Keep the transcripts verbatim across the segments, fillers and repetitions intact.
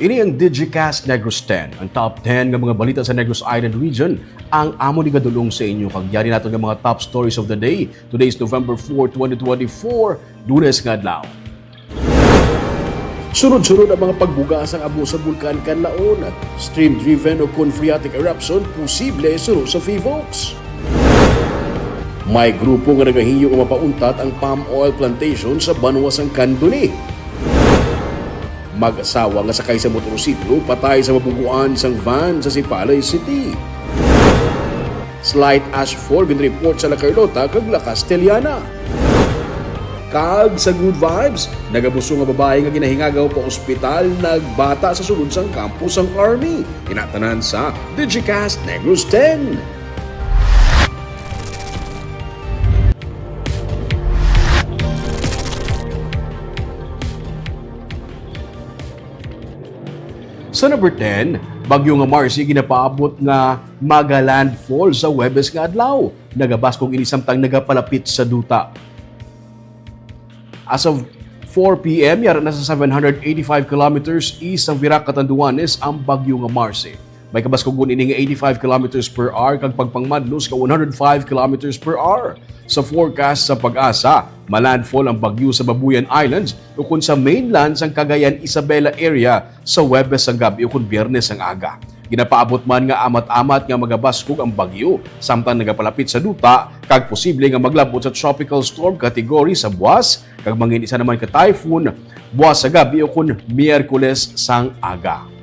Ini ang Digicast Negros ten, ang top ten nga mga balita sa Negros Island Region, ang amo ni gadulong sa inyo. Kag yari nato nga mga top stories of the day. Today is November four, twenty twenty-four, Lunes nga adlaw. Sunod-sunod ang mga pagbuga sang abo sa Bulkan Kanlaon. Stream-driven o kon phreatic eruption posible suno sa Five Oaks. May grupo nga nagahingyo nga mapauntat ang palm oil plantation sa banwa sang Candoni. Mag-asawa nga sakay sa motorsiklo patay sa mabuguan sang van sa Sipalay City. Slight ashfall ginreport sa La Carlota kag La Castellana. Kag sa Good Vibes, nagabusong nga babayi nga ginahingagaw pa ospital nagbata sa sulod sang kampo sang Army. Inatanan sa Digicast Negros ten. Sa number ten, bagyo nga Marcy ginapaabot nga maga-landfall sa Huwebes nga adlaw. Nagabaskog ini samtang nagapalapit sa duta. As of four p.m., yara na sa seven hundred eighty-five kilometers east sa Virac, Catanduanes ang bagyo nga Marcy. May kabaskugon ini nga eighty-five kilometers per hour kag pagpangmadlos nga one hundred five kilometers per hour. Sa forecast sa PAGASA, malandfall ang bagyo sa Babuyan Islands ukon sa mainland sang Cagayan Isabela area sa Huwebes sang gabi ukon Biyernes sang aga. Ginapaabot man nga amat-amat nga magabaskog ang bagyo samtang nagapalapit sa duta kag posible nga maglab-ot sa tropical storm category sa buwas kag mangin isa naman ka typhoon buwas sa gabi ukon Miyerkules sang aga.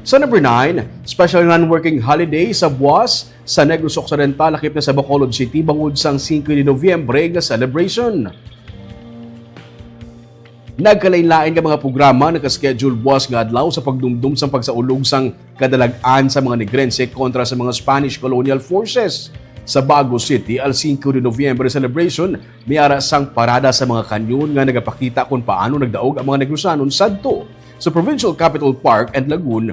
Sa number nine, special non-working holiday sa buwas sa Negros Occidental, lakip na sa Bacolod City, bangod sang singko de Nobyembre nga celebration. Nagkalain-lain nga mga programa naka-schedule buwas nga adlaw sa pagdumdom sang pagsaulog sang kadalag-an sa mga Negrense kontra sa mga Spanish colonial forces. Sa Bago City, Al Cinco de Noviembre celebration, may ara sang parada sa mga kanyon nga nagapakita kon paano nagdaog ang mga Negrosanon sadto. Sa Provincial Capitol Park and Lagoon,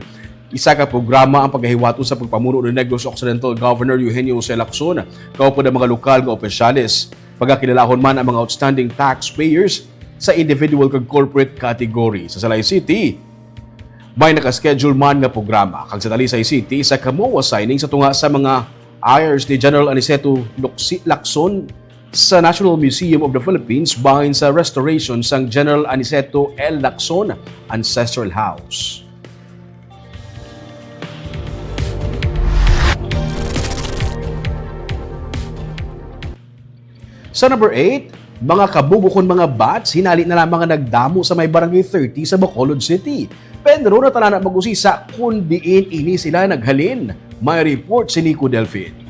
isa ka programa ang pagahiwaton sa pagpamuno ni Negros Occidental Governor Eugenio Jose Lacson, kaupod ang mga lokal nga opisyales. Pagakilalaon man ang mga outstanding taxpayers sa individual kag corporate category. Sa Salay City, may naka-schedule man nga programa, kag sa Talisay City, isa ka MOA signing sa tunga sa mga hires ni General Aniceto Luxi-, Lacson sa National Museum of the Philippines bahin sa restoration sang General Aniceto L. Lacson Ancestral House. Sa number eight, mga kabug ukon mga bats hinali na lamang nga nagdamo sa may Barangay thirty sa Bacolod City. Pero natalana mag-usisa kung diin ini sila naghalin. May report si Nico Delfin.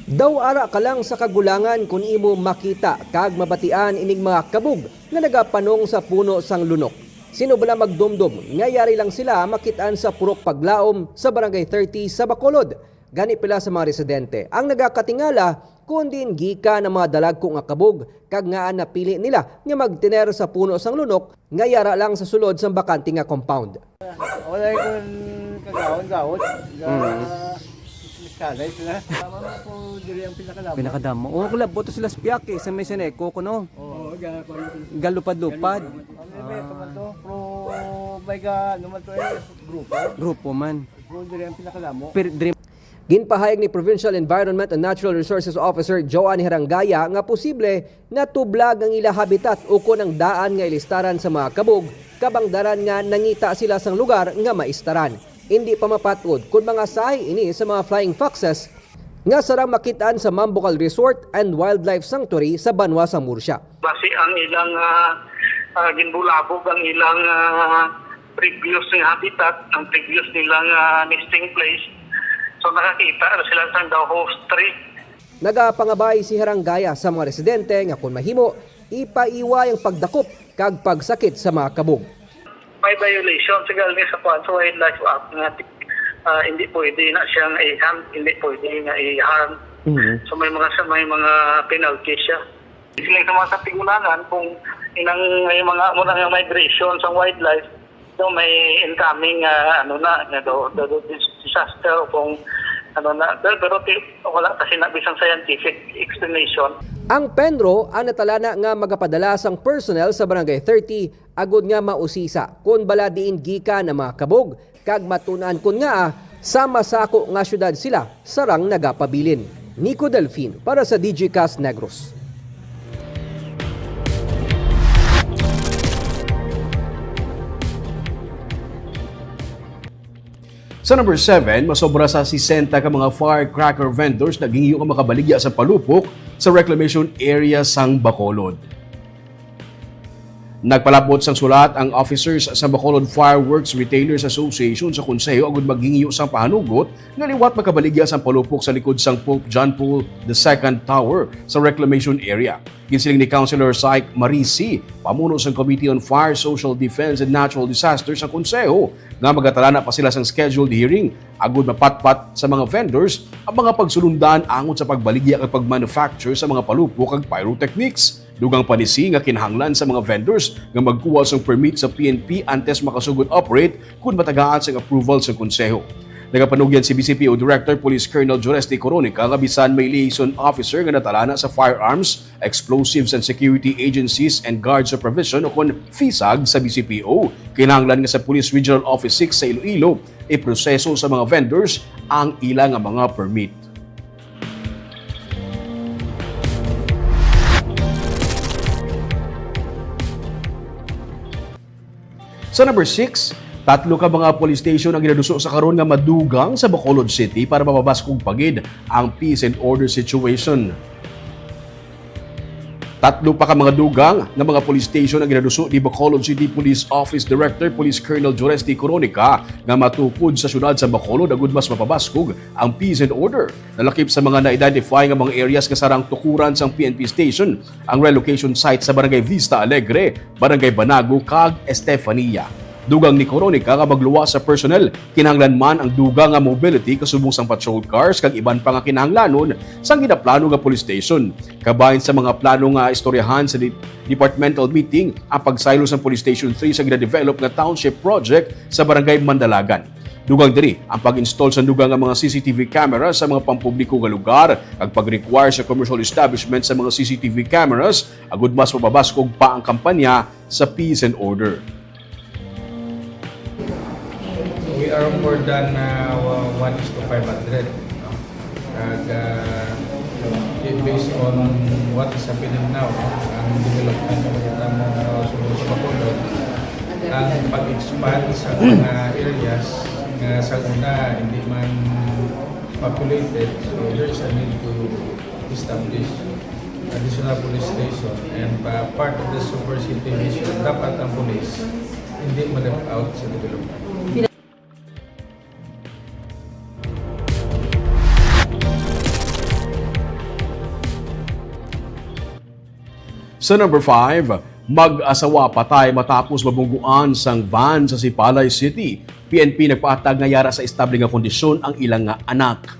Daw ara ka lang sa kagulangan kon imo makita kag mabatian ining mga kabug nga nagapanong sa puno sang lunok. Sino bala magdumdom nga yari lang sila makit-an sa purok Paglaom sa Barangay thirty sa Bacolod? Gani pila sa mga residente ang nagakatingala kon diin gikan ang mga dalagko nga kabug kag ngaa napili nila nga magtener sa puno sang lunok nga yara lang sa sulod sang bakante nga compound. Wala ko kagawon gawon. Mm. Kalay sila. Tama mo po, diri ang pinakadamo. Pinakadamo. O, kulab, boto sila sa Piak, eh, sa may Seneco, kuno. Oo, ga-, Galupad-lupad. Ano ba ito man to? Pro, may ga-, ano man to, eh, grupo? Grupo man. Pero diri ang pinakadamo. Pero diri. Ginpahayag ni Provincial Environment and Natural Resources Officer Joanne Herangaya nga posible natublag ang ila habitat ukon ang daan nga ilistaran sa mga kabog, kabangdaran nga nangita sila sang lugar nga maistaran. Indi pa mapat-od kon mga sahi ini sa mga flying foxes nga sarang makit-an sa Mambucal Resort and Wildlife Sanctuary sa banwa sa Murcia. Basi ang ilang, ah, ah, ginbulabog ang ilang, ah, previous nga habitat, ang previous nilang, ah, nesting place. So, nakakita ra sila sang daw host tree. Nagapangabay si Herangaya sa mga residente nga kon mahimo, ipaiway ang pagdakop kag pagsakit sa mga kabog. May violation sa gali sa kuwan, sa Wildlife Act nga, ah, hindi pwede na siyang i-hunt, hindi pwede nga i-harm. Mhm. So, may mga, sa, may mga penalty siya. Sila sa mga katigulangan, kung inang may mga, muna nga migration sa wildlife, so may incoming, ah, ano na, nga do, do, do, disaster o kung ano na, pero, pero ti-, wala kasi na bisang scientific explanation. Ang PENRO ang natalana nga magapadala sang personnel sa Barangay thirty agud nga mausisa kon bala diin gikan ang mga kabog kag matun-an kon ngaa sa masako nga syudad sila sarang nagapabilin. Nico Delfin para sa D J Cast Negros. Sa number seven, masobra sa sesenta ka mga firecracker vendors naghingyo nga makabaligya sa palupok sa reclamation area sang Bacolod. Nagpalabot sang sulat ang officers sa Bacolod Fireworks Retailers Association sa Konseho agud maghingyo sang pahanugot nga liwat makabaligya sang palupok sa likod sang Pope John Paul the Second Tower sa reclamation area. Ginsiling ni Councilor Syke Marisi, pamuno sang Committee on Fire, Social Defense, and Natural Disasters sa Konseho, nga magatalana pa sila sang scheduled hearing agud mapatpat sa mga vendors ang mga pagsulundan angot sa pagbaligya kag pag-manufacture sa mga palupok kag pyrotechnics. Dugang pa ni si nga kinahanglan sa mga vendors nga magkuha sang permit sa P N P antes makasugod operate kon matagaan sang approval sa Konseho. Nagapanugyan si B C P O Director Police Colonel Jores de Coronica nga bisan may liaison officer nga natalana sa firearms, explosives and security agencies and guard supervision o kon fisag sa B C P O, kinahanglan nga sa Police Regional Office six sa Iloilo iproseso sa mga vendors ang ila nga mga permit. Sa number six, tatlo ka mga police station ang ginaduso sa karon nga madugang sa Bacolod City para mapabaskog pa gid ang peace and order situation. Tatlo pa ka mga dugang nga mga police station ang ginaduso ni Bacolod City Police Office Director Police Colonel Jores de Coronica nga matukod sa syudad sa Bacolod agud mas mapabaskog ang peace and order. Nalakip sa mga na-identify nga mga areas nga sarang tukuran sang P N P station ang relocation site sa Barangay Vista Alegre, Barangay Banago, kag Estefania. Dugang ni Coronica nga magluwas sa personnel, kinahanglan man ang dugang nga mobility kasubong sang patrol cars kag iban pa nga kinahanglanon sang ginaplano nga police station. Kabahin sa mga plano nga istoryahan sa di-, departmental meeting ang pagsaylo sang Police Station three sa ginadevelop nga township project sa Barangay Mandalagan. Dugang diri ang pag-install sa dugang nga mga C C T V camera sa mga pampubliko nga lugar kag pag-require sa commercial establishment sa mga C C T V cameras agud mas mapabaskog pa ang kampanya sa peace and order. We are more than uh, one is to five hundred. No? Kag uh, based on what is happening now, no? Ang development na makita mo nga subong sa Bacolod, ang pag-expand sa mga areas nga sa una hindi man populated, so there is a need to establish additional police station and uh, part of the super city mission, dapat ang police hindi ma-left out sa development. Sa number five, mag-asawa patay matapos mabungguan sang van sa Sipalay City. P N P nagpaatag nga yara sa estable nga kondisyon ang ilang nga anak.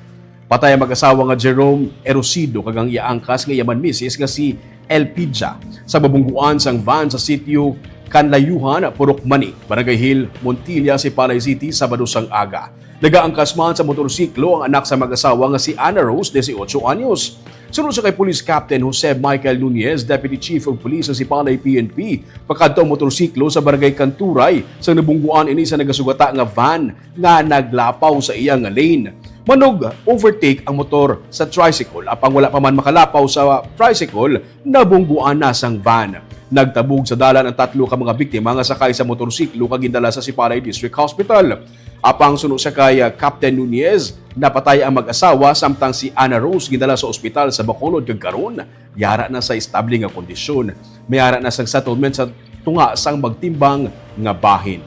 Patay ang mag-asawa nga Jerome Erosido kag ang iya angkas nga iya man misis nga si Elpidia sa mabungguan sang van sa sitio Kanlayuhan, Purok Mani, Barangay Hill, Montilla, Sipalay City, Sabado sang aga. Nagaangkas man sa motorsiklo ang anak sa mag-asawa nga si Ana Rose, dieciocho anyos. Suno sa kay Police Captain Jose Michael Nunez, Deputy Chief of Police sa Sipalay P N P, pakadto ang motorsiklo sa Barangay Kanturay sang nabungguan ini sa nagasugata nga van nga naglapaw sa iya nga lane. Manog-overtake ang motor sa tricycle, apang wala pa man makalapaw sa tricycle, nabungguan na sang van. Nagtabog sa dalan ang tatlo ka mga biktima nga sakay sa motorsiklo kag gindala sa Sipalay District Hospital. Apang suno sa kay, ah, Captain Nunez, napatay ang mag-asawa, samtang si Ana Rose gindala sa ospital sa Bacolod kag karon yara na sa estable nga kondisyon. May ara na sang settlement sa tunga sang magtimbang nga bahin.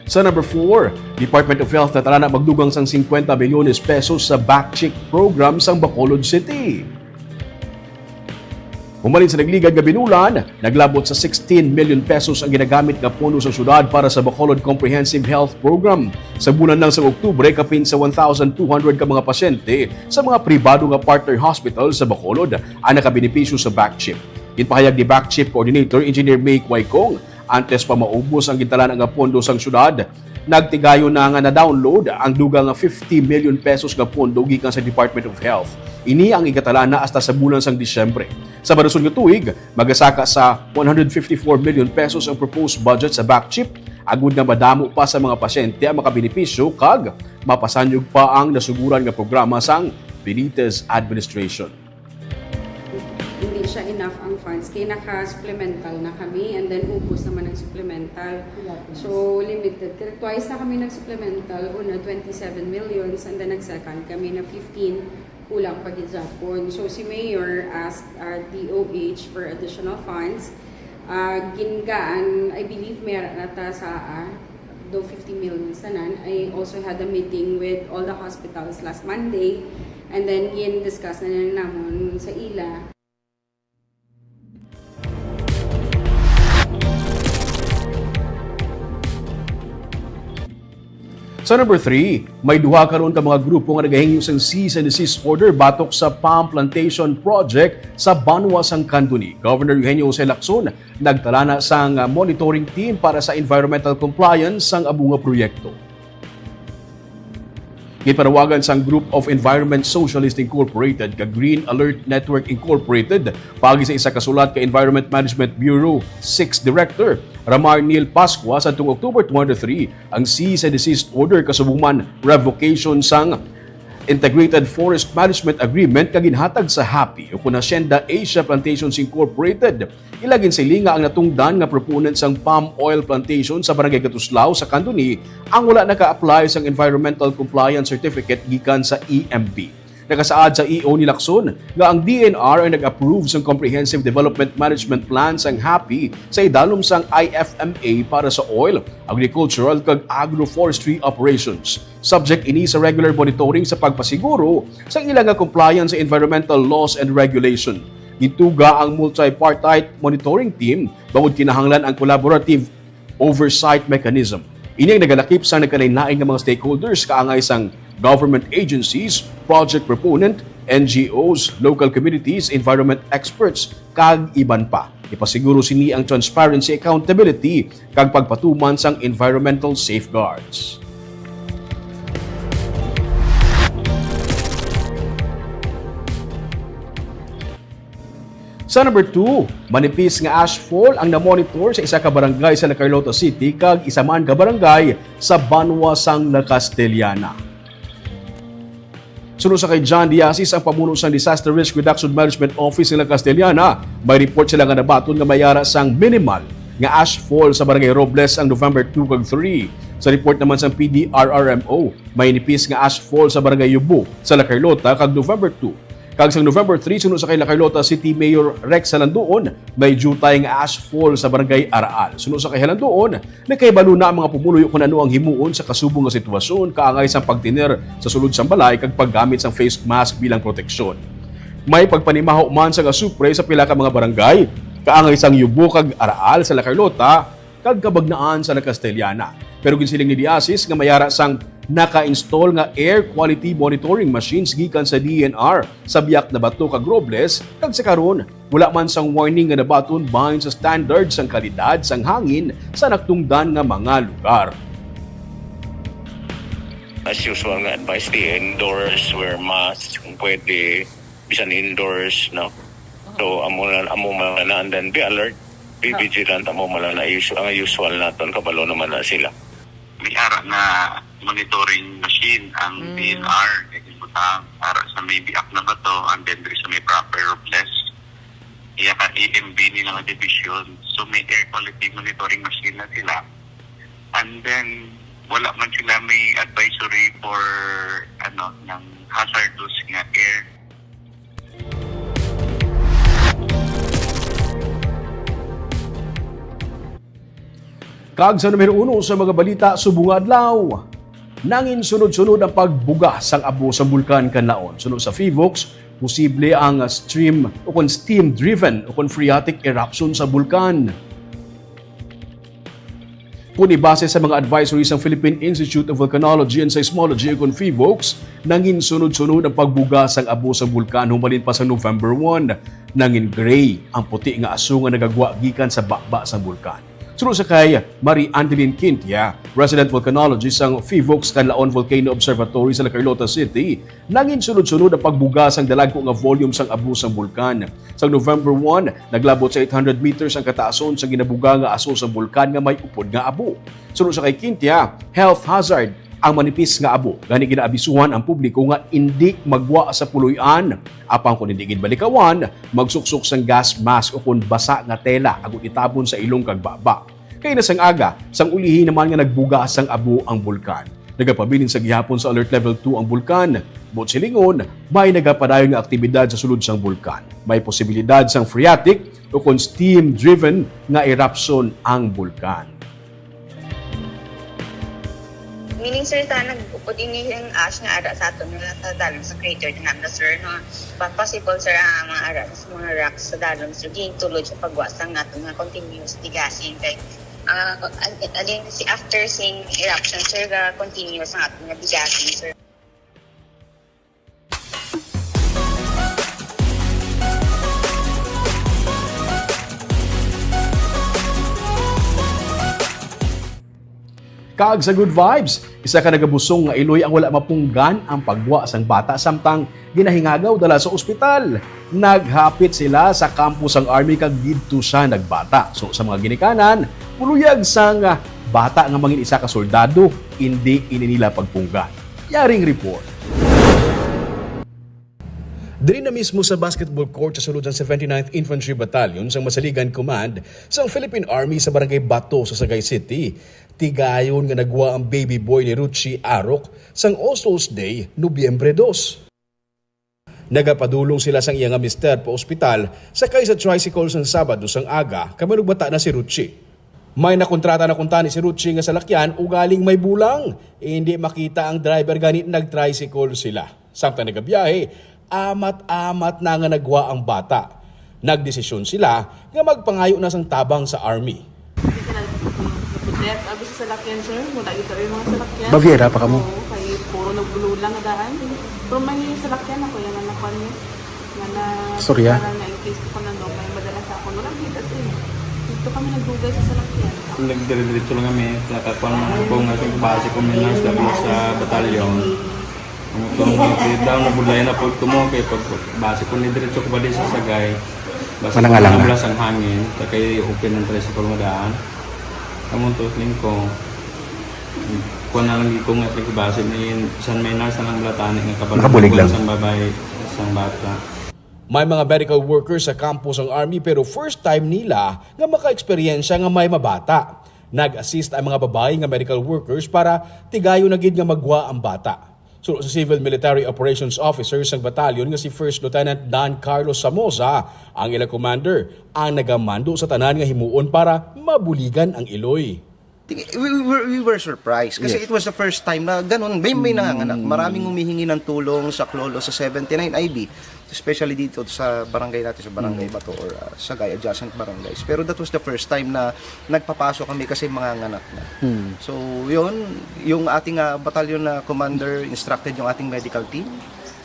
Sa number four, Department of Health natalana magdugang sang singkwenta milyones pesos sa Back Check program sang Bacolod City. Humalin sa nagligad nga binulan, naglabot sa sixteen million pesos ang ginagamit nga pondo sa syudad para sa Bacolod Comprehensive Health Program. Sa bulan lang sa Oktubre, kapin sa one thousand two hundred ka mga pasyente sa mga pribado nga partner hospital sa Bacolod ang nakabenepisyo sa Back Check. Ginpahayag ni BACCHIP Coordinator Engineer May Kuaykong, antes pa maubos ang gintalaan nga pondo sang syudad, nagtigayon na nga na-download ang dugang nga fifty million pesos nga pondo gikan sa Department of Health. Ini ang igatalaan na hasta sa bulan sang Disyembre. Sa maluson nga tuig, magasaka sa one hundred fifty-four million pesos ang proposed budget sa BACCHIP, agud nga madamo pa sa mga pasyente ang makabenepisyo kag mapasanyog pa ang nasuguran nga programa sang Benitez administration. Hindi siya enough ang funds. Kaya naka-supplemental na kami and then ubos naman ang supplemental. So, limited. Kaya twice na kami nag-supplemental. Una, twenty-seven millions and then nag-second kami na fifteen. Kulang pa gid sa hapon. So, si Mayor asked uh, D O H for additional funds. Uh, gingaan, I believe, may ara na ta sa uh, do fifty million tanan. I also had a meeting with all the hospitals last Monday and then gin-discuss na nila namon sa ila. Sa number three, may duha karon ka mga grupo nga nagahingyo sang cease and desist order batok sa palm plantation project sa banwa sang Candoni. Governor Eugenio Jose Lacson nagtala na sang monitoring team para sa environmental compliance sang amo nga proyekto. Gipanawagan sang Group of Environment Socialist Incorporated kag Green Alert Network Incorporated paagi sa isa ka sulat kay Environment Management Bureau six Director Ramar Neil Pascua sa tuong October twenty-three ang cease and desist order kasubong man revocation sang Integrated Forest Management Agreement nga ginhatag sa HAPI ukon Hacienda Asia Plantations Incorporated. Ila ginsiling nga ang natungdan nga proponent sang palm oil plantation sa Barangay Katuslao sa Candoni ang wala naka-apply sang Environmental Compliance Certificate gikan sa E M B. Nakasaad sa E O ni Lacson nga ang D N R ang nag-approve sang Comprehensive Development Management Plan sang HAPI sa idalom sang I F M A para sa oil, agricultural kag agroforestry operations. Subject ini sa regular monitoring sa pagpasiguro sa ila nga compliance sa environmental laws and regulation. Gintuga ang multipartite monitoring team bangod kinahanglan ang collaborative oversight mechanism. Ini ang nagalakip sa nagkalain-lain nga mga stakeholders kaangay sang government agencies, project proponent, N G Os, local communities, environment experts, kag iban pa. Ipasiguro sini ang transparency, accountability, kag pagpatuman sang environmental safeguards. Sa number two, manipis nga ashfall ang namonitor sa isa ka barangay sa La Carlota City kag isa man ka barangay sa banwa sang La Castellana. Suno sa kay John Diasis, ang pamuno sang Disaster Risk Reduction Management Office sa La Castellana, may report sila nga nabaton nga may ara sang minimal nga ashfall sa Barangay Robles ang November two kag three. Sa report naman sang P D R R M O, may nipis nga ashfall sa Barangay Yubo sa La Carlota kag November two. Kag sang November three, suno sa kay La Carlota City Mayor Rex Halandoon, may diutay nga ashfall sa Barangay Araal. Suno sa kay Halandoon, nakahibalo na ang mga pumuluyo kon ano ang himuon sa kasubong nga sitwasyon kaangay sang pagtener sa sulod sang balay kag paggamit sang face mask bilang proteksyon. May pagpanimaho man sang asupre sa pila ka mga barangay kaangay sang Yubo kag Araal sa La Carlota kag Cabagnaan sa La Castellana. Pero ginsiling ni Diasis nga may ara sang naka-install nga air quality monitoring machines gikan sa D N R sa Biak na Bato kag Robles, kag sa karon, wala man sang warning nga nabaton bahin sa standard sang kalidad sang hangin sa natungdan nga mga lugar. As usual nga advice, di indoors, wear mask, kung pwede, bisan indoors, no? So, amo na, amo man na, and then be alert, be vigilant, amo man na, usu-, ang usual naton, kabalo naman na sila. May ara nga monitoring machine ang D N R, kay gibutang ara sa may Biak na Bato, and then diri sa may proper Robles. Iya ka A M B nila nga division. So, may air quality monitoring machine na sila. And then, wala man sila may advisory for, ano, ng hazardous nga air. Kag sa numero uno sa mga balita subong nga adlaw, nangin sunod-sunod ang pagbuga sang abo sang Bulkan Kanlaon. Suno sa PHIVOLCS, posible ang stream o kon steam-driven o kon phreatic eruption sa bulkan. Kuni base sa mga advisory sang Philippine Institute of Volcanology and Seismology ukon PHIVOLCS, nangin sunod-sunod ang pagbuga sang abo sang bulkan humalin pa sa November one. Nangin gray ang puti nga aso nga nagagwa gikan sa baba sang bulkan. Suno sa kay Marie Andeline Quintia, Resident Volcanologist sang PHIVOLCS Canlaon Volcano Observatory sa La Carlota City, nangin sunod-sunod ang pagbuga sang dalagko nga volume sang abo sang bulkan. Sa November one, naglabot sa eight hundred meters ang kataason sa ginabuga nga aso sang bulkan nga may upod nga abo. Suno sa kay Quintia, health hazard ang manipis nga abo, gani ginaabisuhan ang publiko nga indi magwa sa puloy-an, apang kon indi gid balikawan, magsuksok sang gas mask ukon basa nga tela agud itabon sa ilong kag baba. Kay na sang aga, sang ulihi naman nga nagbuga sang abo ang bulkan. Nagapabilin sa gihapon sa Alert Level two ang bulkan. Buot silingon, may nagapadayon nga aktibidad sa sulod sang bulkan. May posibilidad sang phreatic ukon steam-driven nga eruption ang bulkan. Meaning, sir, sa nag-upod ini yung ash nga ara sa aton nga sa dalom sa crater din namin, sir, no? Pa- Possible, sir, ang mga ara sa mga rocks sa dalom, sir, gintulod sa pagwa sang aton nga continuous degassing kay ah, and, and then si after sing eruption, sir, ga continuous ang aton nga degassing, sir. Kag sa good vibes, isa ka nagabusong nga iloy ang wala mapunggan ang pagwa sang bata samtang ginahingagaw dala sa ospital. Naghapit sila sa kampo sang army kag didto siya nagbata. So, sa mga ginikanan, puluyag sang bata nga mangin isa ka soldado, indi ini nila pagpunggan. Yaring report. Diri na mismo sa basketball court sa sulod sang seventy-ninth Infantry Battalion sang Masaligan Command sang Philippine Army sa Barangay Bato sa Sagay City, tigayon nga nagwa ang baby boy ni Ruchi Arok sang All Souls Day, Nobyembre dos. Nagapadulong sila sang iya nga mister pa ospital sakay sa tricycle sang Sabado sang aga kay manugbata na si Ruchi. May nakontrata na kuntani si Ruchi nga salakyan ugaling may bulang. Hindi makita ang driver gani nag-tricycle sila. Samtang nagabiyahe, amat-amat na nga nagwa ang bata. Nagdesisyon sila nga magpangayo na sang tabang sa army. Abi sa salakyan, sir, wala dito yung mga salakyan. Baviera pa kamo? Oo, kay puro nagbulo lang nga daan. Pero may salakyan ako, yan ang nakuha niya. Nga na, Istorya? Parang na in case ko na, no, may madala sa ako. Wala kita, sir. Dito kami nagdugay sa salakyan. Nagdire-diretso lang kami. Nakakuha naman ako nga base ko minus labi sa batalyon. Ang ito, ang mga down na budlay na po ito mo. Kaya pag base ko ni diretso ko ba din sa Sagay. Base Manangalang na. Nablas ang hangin. Kaya open ang tricycle nga daan. Among to, ko. Kuha na lang ko nga base ni San Menas na lang blatani nga kabalugan Nakabulig lang. Sang babay, sang bata. May mga medical workers sa kampo sang army pero first time nila nga maka-eksperyensya nga may mabata. Nag-assist ang mga babayi nga medical workers para tigayon na gid nga magwa ang bata. Suno sa Civil Military Operations Officer sang batalyon nga si First Lieutenant Don Carlos Samosa, ang ila commander, ang nagamando sa tanan nga himuon para mabuligan ang iloy. We, we, were, we were surprised kasi Yes. It was the first time na ganun. May, may nanganganak. Maraming humihingi ng tulong sa Klolo sa seventy-nine I B, especially dito sa barangay natin, sa barangay Bato or uh, Sagay adjacent barangays. Pero that was the first time na nagpapasok kami kasi manganganak na. So, yun, yung ating uh, batalyon na commander instructed yung ating medical team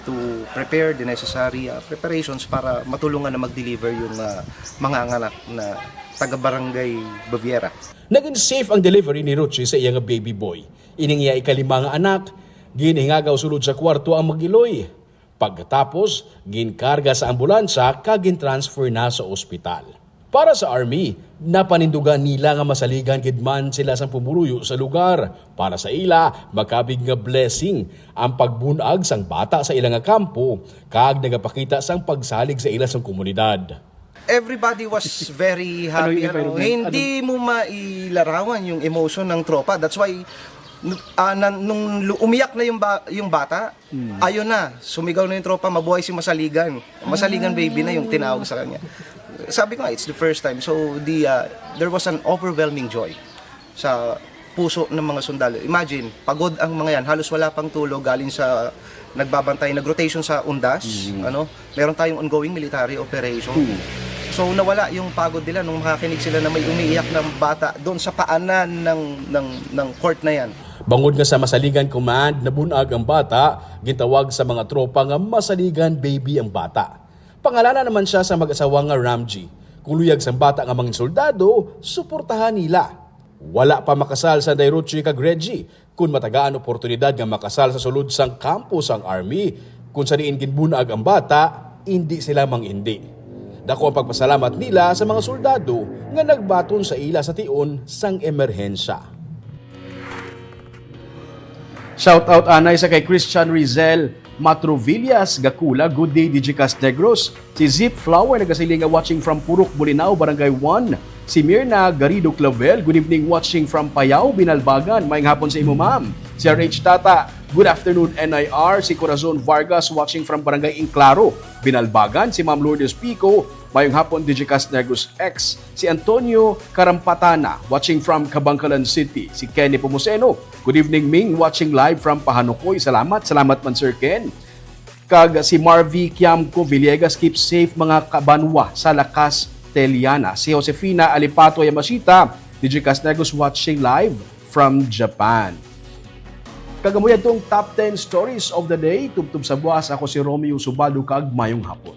to prepare the necessary uh, preparations para matulungan na mag-deliver yung uh, manganganak na taga-barangay Baviera. Naging safe ang delivery ni Ruchi sa iya nga baby boy. Ining iya ikalima nga anak, ginhingagaw sulod sa kwarto ang mag-iloy. Pagkatapos, ginkarga sa ambulansya kag gintransfer na sa ospital. Para sa Army, napanindugan nila nga masaligan gid man sila sang pumuluyo sa lugar. Para sa ila, makabig nga blessing ang pagbunag sang bata sa ila nga kampo kag nagapakita sang pagsalig sa ila sang komunidad. Everybody was very happy. Ano yung ano, environment? Hindi mo mailarawan yung emotion ng tropa. That's why, ah, nan- nung lu- umiyak na yung, ba- yung bata, ayun na, sumigaw na yung tropa, mabuhay si Masaligan. Masaligan baby na yung tinawag sa kanya. Sabi ko nga, it's the first time. So, the, ah, there was an overwhelming joy sa puso ng mga sundalo. Imagine, pagod ang mga yan, halos wala pang tulog galing sa nagbabantay, nag-rotation sa Undas, ano, meron tayong ongoing military operation. So nawala yung pagod nila nung makakinig sila na may umiiyak na bata doon sa paanan ng, ng, ng court na yan. Bangod nga sa Masaligan Command nabunag ang bata, gintawag sa mga tropa nga Masaligan Baby ang bata. Pangalanan naman siya sa mag-asawa nga Ramji. Kung luyag sang bata nga mga soldado, suportahan nila. Wala pa makasal si Dairochi kag Reggie. Kun matagaan oportunidad nga makasal sa sulod sang kampo sang army, kun sa diin ginbunag ang bata, indi sila mangindi. Dako ang pagpasalamat nila sa mga soldado nga nagbaton sa ila sa tion sang emerhensya. Shout out anay sa kay Christian Rizel Matrovillas Gakula, "Good day, Digicast Negros." Si Zip Flower nagasiling nga watching from Purok Bolinao, Barangay one. Si Mirna Garrido Clavel, "Good evening, watching from Payao, Binalbagan. Mayong hapon sa imo, ma'am." Si R H Tata, "Good afternoon, N I R." Si Corazon Vargas, watching from Barangay Inclaro, Binalbagan. Si Ma'am Lourdes Pico, "Mayong hapon, Digicast Negros X." Si Antonio Karampatana, watching from Kabankalan City. Si Kenny Pomoseno, "Good evening, Ming, watching live from Pahanukoy." Salamat, salamat man, Sir Ken. Kag si Marvy Kiamco Villegas, "Keep safe, mga kabanwa sa La Castellana." Si Josefina Alipato Yamashita, "Digicast Negros watching live from Japan." Kag amo yadtong top ten stories of the day. Tubtob sa buwas, ako si Romeo Subaldo, kag mayong hapon.